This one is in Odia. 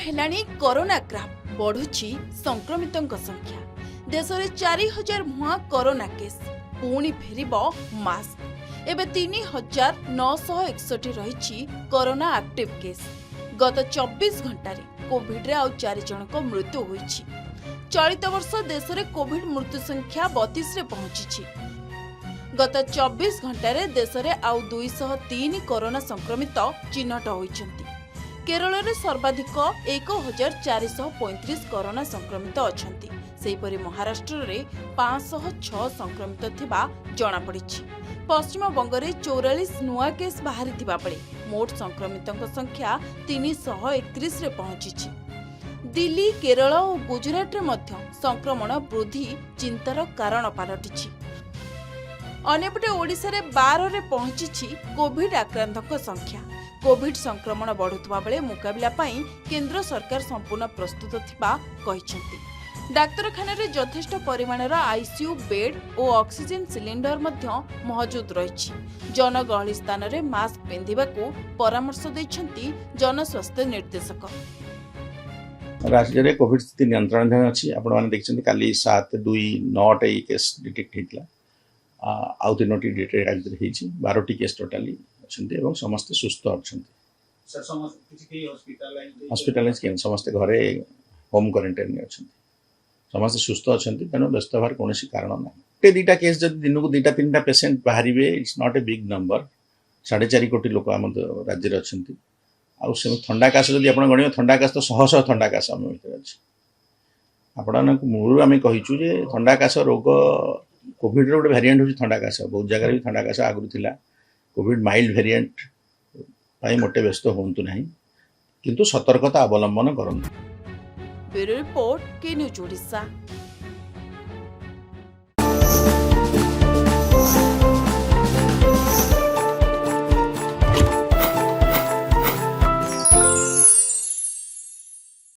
ହେଲାଣି କରୋନା ଗ୍ରାଫ। ବଢୁଛି ସଂକ୍ରମିତଙ୍କ ସଂଖ୍ୟା। ଦେଶରେ 4000 ମୁହାଁ କରୋନା କେସ୍। ପୁଣି ଫେରିବ ମାସ୍କ। ଏବେ 3961 ରହିଛି କରୋନା ଆକ୍ଟିଭ କେସ୍। ଗତ 24 ଘଣ୍ଟାରେ କୋଭିଡରେ ଆଉ ଚାରି ଜଣଙ୍କ ମୃତ୍ୟୁ ହୋଇଛି। ଚଳିତ ବର୍ଷ ଦେଶରେ କୋଭିଡ ମୃତ୍ୟୁ ସଂଖ୍ୟା 32ରେ ପହଞ୍ଚିଛି। ଗତ 24 ଘଣ୍ଟାରେ ଦେଶରେ ଆଉ 203 କରୋନା ସଂକ୍ରମିତ ଚିହ୍ନଟ ହୋଇଛନ୍ତି। କେରଳରେ ସର୍ବାଧିକ 1435 କରୋନା ସଂକ୍ରମିତ ଅଛନ୍ତି। ସେହିପରି ମହାରାଷ୍ଟ୍ରରେ 506 ସଂକ୍ରମିତ ଥିବା ଜଣାପଡ଼ିଛି। ପଶ୍ଚିମବଙ୍ଗରେ 44 ନୂଆ କେସ୍ ବାହାରିଥିବା ବେଳେ ମୋଟ ସଂକ୍ରମିତଙ୍କ ସଂଖ୍ୟା 331ରେ ପହଞ୍ଚିଛି। ଦିଲ୍ଲୀ, କେରଳ ଓ ଗୁଜରାଟରେ ମଧ୍ୟ ସଂକ୍ରମଣ ବୃଦ୍ଧି ଚିନ୍ତାର କାରଣ ପାଲଟିଛି। ଅନ୍ୟପଟେ ଓଡ଼ିଶାରେ 12ରେ ପହଞ୍ଚିଛି କୋଭିଡ ଆକ୍ରାନ୍ତଙ୍କ ସଂଖ୍ୟା। କୋଭିଡ ସଂକ୍ରମଣ ବଢୁଥିବା ବେଳେ ମୁକାବିଲା ପାଇଁ କେନ୍ଦ୍ର ସରକାର ସମ୍ପୂର୍ଣ୍ଣ ପ୍ରସ୍ତୁତ ଥିବା କହିଛନ୍ତି। ଡାକ୍ତରଖାନାରେ ଯଥେଷ୍ଟ ପରିମାଣର ଆଇସିୟୁ ବେଡ୍ ଓ ଅକ୍ସିଜେନ ସିଲିଣ୍ଡର ମଧ୍ୟ ମହଜୁଦ ରହିଛି। ଜନଗହଳି ସ୍ଥାନରେ ମାସ୍କ ପିନ୍ଧିବାକୁ ପରାମର୍ଶ ଦେଇଛନ୍ତି ଜନସ୍ୱାସ୍ଥ୍ୟ ନିର୍ଦ୍ଦେଶକ। ରାଜ୍ୟରେ କୋଭିଡ ସ୍ଥିତି ନିୟନ୍ତ୍ରଣାଧୀନ ଅଛି। ଆପଣମାନେ ଦେଖିଛନ୍ତି, କାଲି 7, 2, 9ଟା ଏଇ କେସ୍ ଡିଟେକ୍ଟ ହେଇଥିଲା। ଆଉ ତିନୋଟି ଡିଟେକ୍ଟ ଆଜି ହେଇଛି। 12ଟି କେସ୍ ଟୋଟାଲି ଅଛନ୍ତି ଏବଂ ସମସ୍ତେ ସୁସ୍ଥ ଅଛନ୍ତି। ସାର୍, ସମସ୍ତେ କିଛି କେହି ହସ୍ପିଟାଲାଇଜ? ହସ୍ପିଟାଲାଇଜ କେହି, ସମସ୍ତେ ଘରେ ହୋମ୍ କ୍ୱାରେଣ୍ଟାଇନରେ ଅଛନ୍ତି। ସମସ୍ତେ ସୁସ୍ଥ ଅଛନ୍ତି, ତେଣୁ ବ୍ୟସ୍ତ ହେବାର କୌଣସି କାରଣ ନାହିଁ। ଗୋଟେ ଦୁଇଟା କେସ୍ ଯଦି ଦିନକୁ ଦୁଇଟା ତିନିଟା ପେସେଣ୍ଟ ବାହାରିବେ, it's not a big number। 4.5 କୋଟି ଲୋକ ଆମ ରାଜ୍ୟରେ ଅଛନ୍ତି। ଆଉ ସେ ଥଣ୍ଡା କାଶ ଯଦି ଆପଣ ଗଣିବେ, ଥଣ୍ଡା କାଶ ତ ଶହ ଶହ ଥଣ୍ଡା କାଶ ଆମ ଭିତରେ ଅଛି। ଆପଣମାନଙ୍କୁ ମୂଳରୁ ଆମେ କହିଛୁ ଯେ ଥଣ୍ଡା କାଶ ରୋଗ କୋଭିଡର ଗୋଟେ ଭ୍ୟାରିଏଣ୍ଟ ହେଉଛି ଥଣ୍ଡା କାଶ। ବହୁତ ଜାଗାରେ ବି ଥଣ୍ଡା କାଶ ଆଗରୁ ଥିଲା। କୋଭିଡ ମାଇଲ୍ଡ ଭ୍ୟାରିଏଣ୍ଟ ପାଇଁ ମୋଟେ ବ୍ୟସ୍ତ ହୁଅନ୍ତୁ ନାହିଁ, କିନ୍ତୁ ସତର୍କତା ଅବଲମ୍ବନ କରନ୍ତୁ। Bureau report, K news Odisha.